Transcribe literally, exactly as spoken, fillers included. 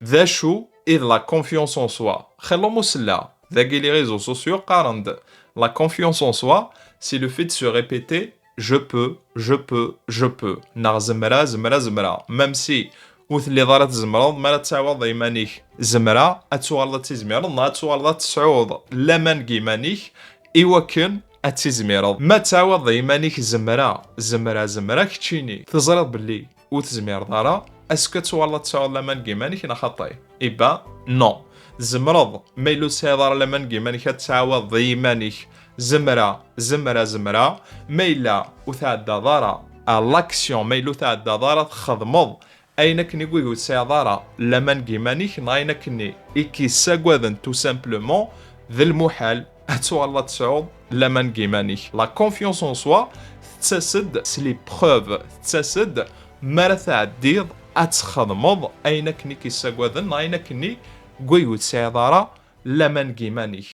D acu i d la confiance en soi? Xilla umusella, dagi les réseaux sociaux qqaren-d la confiance en soi, c'est le fait de se répéter je peux, je peux, je peux, neɣ zemreɣ, zemreɣ, zemreɣ, même si ur telliḍ ara tzemreḍ, mi ara tettɛawadeḍ iman-ik zemreɣ, ad tuɣaleḍ ad tizmireḍ, neɣ ad tuɣaleḍ ad tesɛuḍ laman deg iman-ik iwakken ad tizmireḍ. Ma tettɛawadeḍ iman-ik zemreɣ, zemreɣ, zemreɣ, keččini teẓriḍ belli ur tezmireḍ ara, est-ce que ad tuɣaleḍ ad tesɛuḍ laman deg iman-ik neɣ xaṭi? Eh ben, non. Tzemreḍ, ma yella ur tesɛiḍ ara laman deg iman-ik, ad tettɛawadeḍ i yiman-ik zemreɣ, zemreɣ, zemreɣ, ma yella ur tɛeddaḍ ara à l'action, ma yella ur tɛeddaḍ ara txedmeḍ ayen akkenni deg ur tesɛiḍ ara laman deg iman-ik, neɣ ayen akkenni i k-yessagaden tout simplement, d lmuḥal ad tuɣaleḍ ad tesɛuḍ laman deg iman-ik. La confiance en soi tettas-d s les preuves, tettas-d mi ara tɛeddiḍ ad txedmeḍ ayen akken i k-yessagaden, neɣ ayen akkenni deg ur tesɛiḍ ara laman deg iman-ik.